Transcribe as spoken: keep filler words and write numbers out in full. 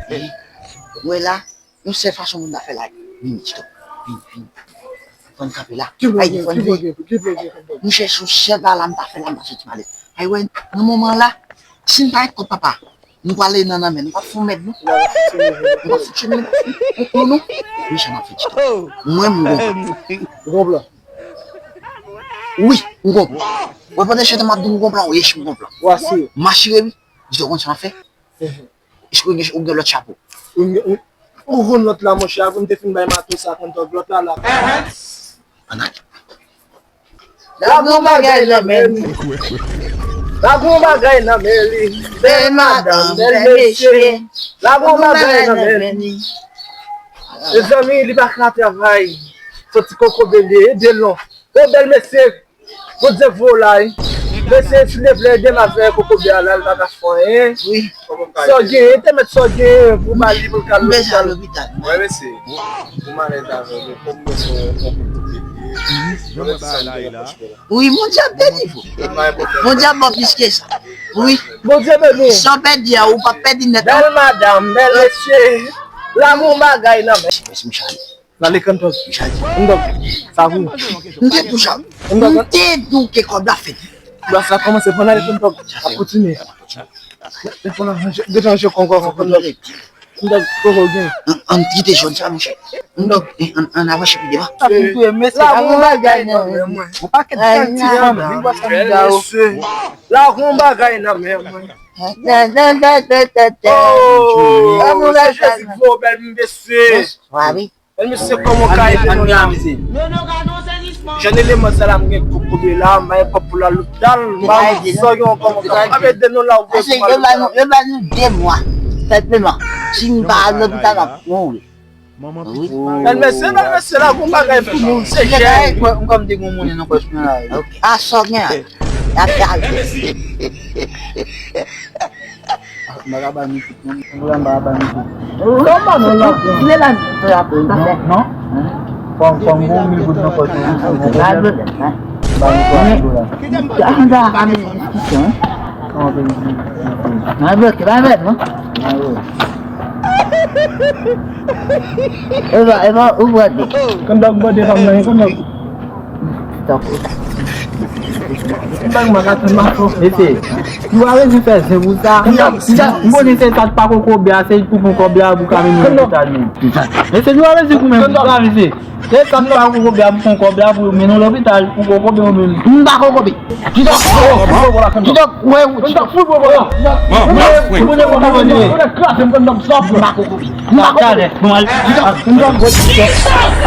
Ou wè la, yon sèl fason pou m ta fè la, vini, Tito. Vini, vini. Fò n kanpe la. Ki pwoblèm, ki pwoblèm, ki pwoblèm? Monchè, se yon sèl bagay la m ta fè la, m ta soti m ale. Ay wè, nan moman la, si n pa gen kòb papa, nou prale nan nan men, nou pa fè mèd nou. Nou pa fonksyone, nou pa fè kont nou. Mechan m ap fè Tito. Mwen, m gon plan. Ou gon plan? Wi, m gon plan. Wè pandan chita m ap di m gon plan, wi, m gon plan. Ou asire? M asire, wi. Tito, konn sa m ap fè? Èske ou gen, ou gen lòt chapo? Ou gen, ou, ou konn lòt la, monchè, apre m te fin bay mato sa, konn tòg lòt la, la. Ann ale. La gon bagay nan men nou. La gon bagay nan men li. Bèl madanm, bèl mesye. La gon bagay nan men li. Mezanmi, li pa ka travay. Soti kokobe li, ede l non. O bèl mesye. Bondye voye w la, wi. Mesye, silvouplè, ede m avè kokobe a la, l pa ka fè anyen. Wi. Sa w genyen, te mèt sa w genyen pou ba li pou l ka al lopital. Mwen, mesye, pou malèz avè nou, kòm mwen se yon, yon kokobe li ye, mwen mèt sa m genyen franchman la. Wi, Bondye ap beni w. Bondye ap ba w plis ke sa. Wi. Bondye beni w. Sa w pèdi a, ou p ap pèdi nèt, non. Bèl madanm, bèl mesye. La gon bagay nan men. Mèsi, mèsi, mèsi. N ale kanntòg. Kanntòg. Sa pou ou. M te di w sa. M te di w ke kòb la fèt. Bas la kòmanse, fò n ale kanntòg. Ap kontinye. Depi w la ranje, depi w ranje konkò, konkò. Kanntòg, konkò gen. Ann, ann kite zòn sa, monchè. Kanntòg, ann, ann avanse pi devan. Sa pou touye, mesye, la gon bagay nan men mwen. Yon pakèt bèl ti fanm, vin bò sa m di a yo. La gon bagay nan men mwen. Oh, se Jezi ki voye w bèl mesye. Wi. Bèl mesye, kòman w ka ede nou la? Jèn eleman sa la, m gen kokobe la, m pa gen kòb pou l al lopital, m pa sa gen yon kòb ankò. Ap ede nou la, ou vle pou m al lopital. Yo ba nou de mwa, senpleman. Si n pa al lopital, n ap mouri. Wi. Bèl mesye, bèl mesye, la gon bagay pou nou, se jèn. M kwè m te gon moun nan pòch mwen la. A sa w gen a? Ap gade. M pa ka ba nou tout, non. M pa ka ba nou tout. Non, non, non, non. Non, non. Fò, fò m gon mil goud nan pòch mwen. Ba nou twa mil dola. Sa anba pa mete diskisyon, hein? Sa anba diskisyon. Nan bloke, pa vèt, non? Eva, Eva, ou bwate. Kanntòg bòde fanm nan, kanntòg. Tankou. Bag mwen ka tann ma fò. Mesye, nou pa bezwen fè zen pou sa. M konnen se sa k pa kokobe a, se pou pran kòb la pou ka mennen lopital menm. Mesye, nou pa bezwen goumen pou sa, mesye. Se sa k pa kokobe a pou pran kòb la pou mennen lopital, pou kokobe ou menm. M pa kokobe. Kidòk, kidòk, wè ou. Kidòk, fout bò la. M pa kokobe. M pa kokobe. Kidòk, kidòk.